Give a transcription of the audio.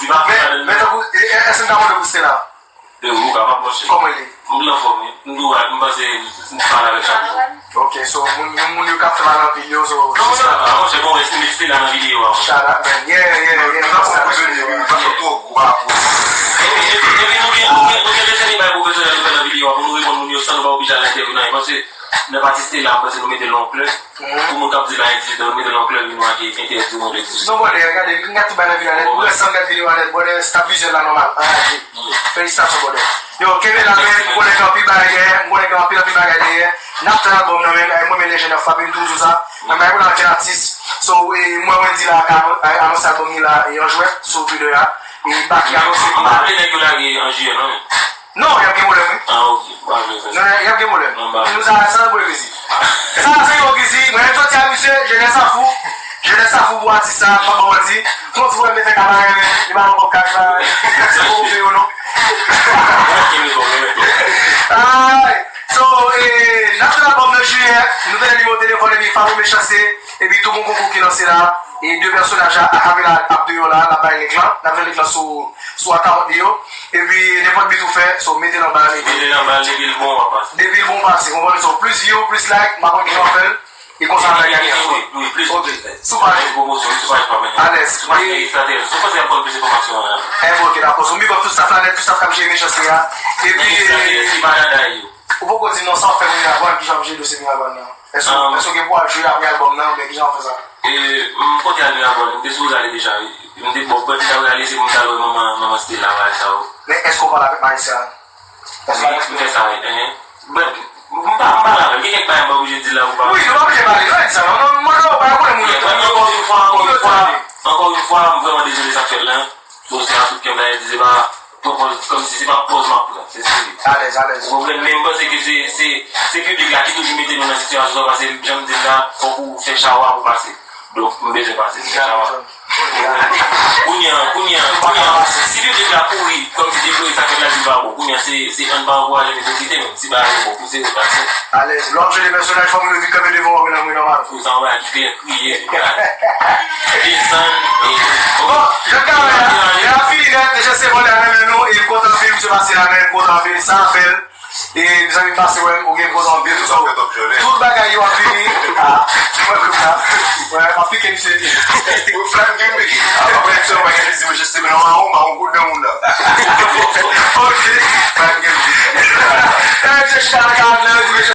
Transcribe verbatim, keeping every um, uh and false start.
di pa fè sa de. Men tankou, èske m ta mande pou Stella? De ou kapab monchè. Kòman li? M byen anfòm wi. M dwe, m panse m pale avèk chak jou. Ok, so moun moun moun yo k ap fè mal anpil yo, so. Non, non, non, non, Se bon, reste mixte la nan videyo a. Shout out, man. Yeah, yeah, yeah. Epi, epi, epi, nou gen, nou gen, nou gen de seri bay pwofesyonèl nou fè nan videyo a pou nou reponn moun yo san nou pa oblije al entèvyou nan yo. Paske nan pati Stella, mwen panse nou mete l yon klèb. Pou moun k ap di la, entèvyou, nou mete l yon klèb, nou ake entèvyou, nou entèvyou. Non, brother, gade, m gade tout bagay nan videyo a nèt. Ou wè san m gade videyo a nèt, brother, stabilize la nòmal. Anraje. Felisitasyon, brother. Yo, kenbe la, men, m konnen gen anpil bagay dèyè, m konnen gen anpil, anpil bagay dèyè. N ap tann albòm nan, men, mwen, men, Legendary Fabien, m toujou di w sa. Mwen, mwen, mwen, anpil atis. So, e, mwen, Wendy la, ka anonse albòm li la, e, an jwèt, sou Twitter a. E, Baky anonse pou. M pa vle nèg yo lage an jiyè, non, men. Non, y ap gen pwoblèm, wi. Ah, ok. M pa vle fè sa. Non, y ap gen pwoblèm. Non, m pa vle. Nou sa, sa, pou Krizi. Sa, se yo, Krizi. Mwen, menm soti a misye, je ne s'en fous. Je ne s'en fous pou atis sa, m pa ba w manti. Mwen, ti pwoblèm de fè kabarè, men, li pa nan kòb kach la, men. Se pou ou peye yo, non. Ay. So, e, n ap fè albòm nan jiyè, nou te nimewo telefòn epi Fabio Mechanste, epi tou bon konkou ki lanse la, e de pèsonaj la, Akapela ap deyò la, n ap bay link lan, n ap fè link lan sou, sou akawont li yo, epi nenpòt beat ou fè, so mete nan bal, epi Mete nan bal, depi l bon, w ap pase. Depi l bon, w pase, konprann, so plis view, plis like, m pa konn kijan w fè l, e konsa n ap gade. Wi, wi, plis. Ok, sou paj. Pwomosyon, sou paj pa men. Alèz. Sou paj Meri Fratèl. Sou panse y ap konn plis enfòmasyon an la. Eh, bon, ok, dakò, so big up tout staff la nèt, tout staff k ap jere Mechanste a, epi Meri Fratèl, se pa dada yo. Ou poko di non, sa w fè Miragwàn, kijan w ap jere dosye Miragwàn nan? Èske, èske w gen pou w al jwe apre albòm nan, oubyen kijan w ap fè sa? E, m konte al Miragwàn, m te sipoze ale deja, wi. M te, bon, bandi ta prale, se pou m t al wè manman, manman Stella, bagay sa yo. Men èske w pale avèk Maïssa? Wi, m fè sa, wi. Enhen. Bandi, m pa, m pale avè l. Gen kèk bagay m pa oblije di l la pou pa. Wi, nou pa oblije pale, non, di sa, non, non, mwen, non, pa konnen moun yo. Ankò yon fwa, ankò yon fwa, ankò yon fwa, m vrèman dezole sa k fèt la. Bon, se a tout kè m ta di, se pa pwopòz, kòmsi se pa pòz m ap pran, se seri. Alèz, alèz. Ou konprann? Men m panse ke se, se, se piblik la ki toujou mete nou nan sitiyasyon sa, paske jan m di l la, fòk ou fè chawa pou pase. Donk, m bezwen pase, m fè chawa. Kounye a, kounye a, kounye a, si piblik la kouri, kòmsi deplore sa k fèt la, di l pa bon. Kounye a, se, se ann pa ankouraje medyokrite, men si bagay yo bon pou se yo, pase. Alèz. Lè w ap jwe de pèsonaj, fòk moun yo vin kanpe devan w, men nan mwen nòmal. Pou sa, w pa ki fè kriye, desann, e, bon, jan n ka wè a, lè a fini nèt, mesye, se vòlè a nan men nou, e m kontan anpil, misye pase la, men m kontan anpil, sa fè l, e mezanmi, m pase wè m, oke, m kontan anpil, so, tout bagay yo ap vini, a, mwen klou sa, wè, m ap pike misye. Ou flank gen pike, a, mwen se mwen gen di, mesye, se mwen, mwen, mwen, mwen, mwen, mwen, oke, flank gen pike. E, mesye, chita nan karann nan, mesye,